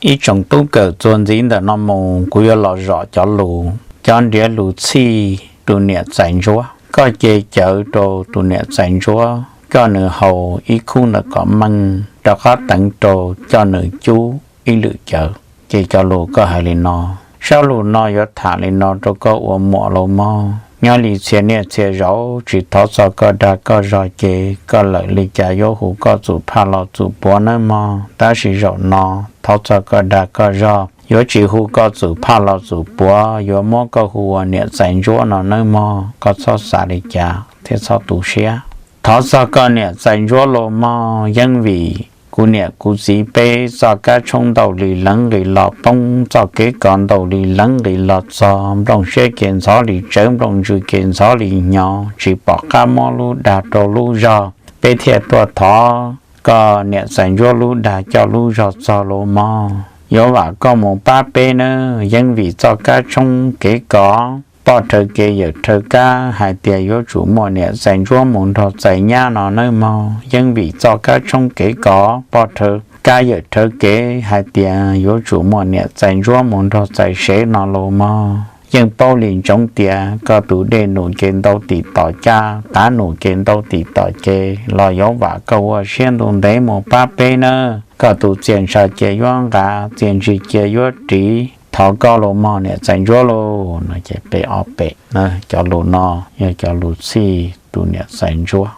Ib tsoom tub kawm, txuas ntxiv ntawm no mus kuv yuav los zom cov lus, cov nriav lus txhij tus niam txais ntsuab. Koj ce cawv rau tus niam txais ntsuab, coj nws haus ib khub ntawm kom meej, rov qab teev rau coj nws cub ib lwm cawv. Ces cov lus koj hais li no, zaj lus no yuav tham li no rau koj ua muam los mog. Nyob li txhia niaj txhia zaus tsis thov txog koj dag koj zog ces koj lawm li cas yuav hu koj txum phaj los txum puav nawb mog. Tab sis zaum no thov txog koj dag koj zog, yuav tsis hu koj txum phaj los txum puav, yuav muab koj hu ua niam txais ntsuab no nawb mog. Koj txhob xav li cas thiab txhob tu siab. Thov txog koj niam txais ntsuab los mog, yeeb vim kuv niam kuv txiv peb txoj kab tshoob ntaus li leev nqis los poob, txoj kev kov ntaus li leev nqis los txog, nplooj siab ke ntxhov li tsawv, nplooj ntsws ke ntxhov li hnyo, tsis pom qab muab lub dag rau lub zog. Peb thiaj tuaj thov koj niam txais ntsuab lub dag coj lub zog txog los mog. Yuav vam koj mus pab peb nawb, yeeb vim txoj kab tshoob kev kov, poj rhawv kev yawm rhawv kab hais tias yuav tsum muaj niam txais ntsuab mus nrog txais nyab no nawb mog. Yeeb vim txoj kab tshoob kev kov, poj rhawv kab yawm rhawv kev hais tias yuav tsum muaj niam txais ntsuab mus nrog txais sev no los mog. Yeej paub li ntsoov tias koj tus dej num ces ntau tim tom caj, qav num ces ntau tim tom ces, los yuav vam koj ua siab ntuj ntev mus pab peb nawb. Koj tus txiaj ntsha ces yuav nqa, txiaj ntsig cia yuav ris, thov koj los mog niam txais ntsuab lauj. No ces peb ob pem, cov lus no yog cov lus txhij tus niam txais ntsuab.